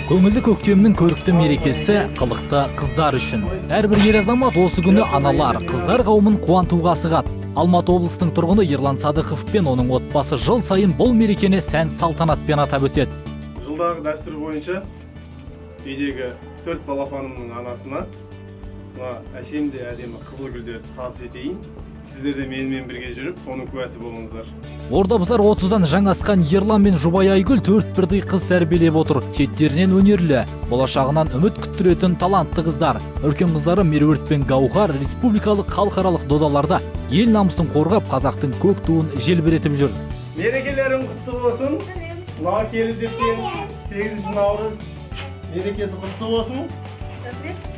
Көңілді көктемнің көрікті мерекесі қылықты қыздар үшін. Әрбір ер азамат осы күні аналар, қыздар қауымын қуантуға асығады. Алматы облысының тұрғыны Ерлан Садықов пен оның отбасы жыл сайын бұл мерекені сән салтанатпен атап өтеді. Жылдағы дәстүр бойынша үйдегі төрт балапанымның анасына мына әсем де әдемі қызыл гүлдерді табыс етейін. Сіздер де менімен бірге жүріп, соның куәсі болыңыздар. Орда бұзар 30-дан жаңа асқан Ерлан мен жұбайы Айгүл төрт бірдей қыз тәрбиелеп отыр. Шеттерінен өнерлі, болашағынан үміт күттіретін талантты қыздар. Үлкен қыздары Меруерт пен Гаухар республикалық, халықаралық додаларда ел намысын қорғап, қазақтың көк туын желбіретіп жүр. Мерекелерің құтты болсын. Мынау келіп жеткен 8 наурыз мерекесі құтты болсын. Рахмет.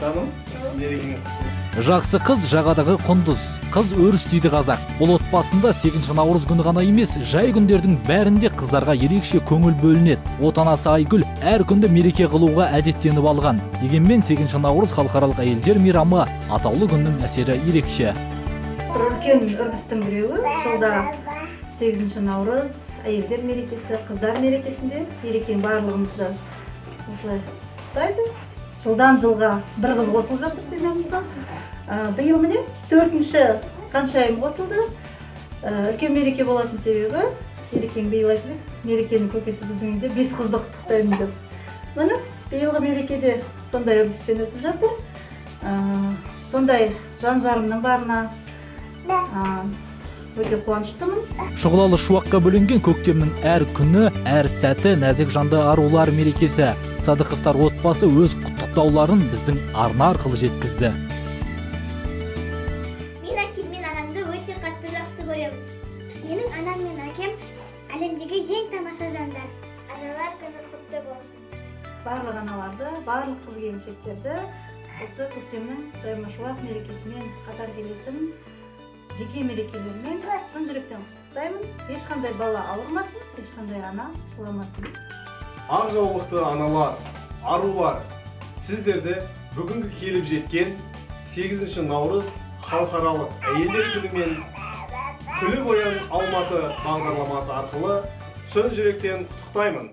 Жаным, мерекең құтты. Жақсы қыз жағадағы құндыз, қыз өріс дейді қазақ. Бұл отбасында 8 наурыз күні ғана емес, жай күндердің бәрінде қыздарға ерекше көңіл бөлінеді. Отанасы Айгүл әр күнді мереке қылуға әдеттеніп алған. Дегенмен 8 наурыз халықаралық әйелдер мейрамы атаулы күннің әсері ерекше. Бір үлкен үрдістің біреуі жылда 8 наурыз әйелдер мерекесі, қыздар мерекесінде мерекенің барлығымызды осылай құттықтайды. Жылдан жылға бір қыз қосылып жатыр семьямызға. Биыл міне 4-ші Қаншайым қосылды. Үлкен мереке болатын себебі, Ерекең биыл айтып еді, мерекенің көкесі біздің үйде 5 қызды құттықтаймын деп. Міне биылғы мерекеде сондай үрдіспен өтіп жатыр. Сондай жан жарымның барына өте қуаныштымын. Шұғылалы шуаққа бөленген көктемнің әр күні, әр сәті нәзік жанды арулар мерекесі. Садықовтар отбасы өз құттықтауларын біздің арна арқылы жеткізді. Мен әкем мен анамды өте қатты жақсы көремін. Менің анам мен әкем әлемдегі ең тамаша жандар. Аналар күні құтты болсын. Барлық аналарды, барлық қыз келіншектерді осы көктемнің жайма шуақ мерекесімен қатар келетін жеке мерекелермен шын жүректен құттықтаймын. Ешқандай бала ауырмасын, ешқандай ана жыламасын. Ақ жаулықты аналар, арулар, сіздерді бүгінгі келіп жеткен 8 наурыз халықаралық әйелдер күнімен Күліп оян Алматы бағдарламасы арқылы шын жүректен құттықтаймын.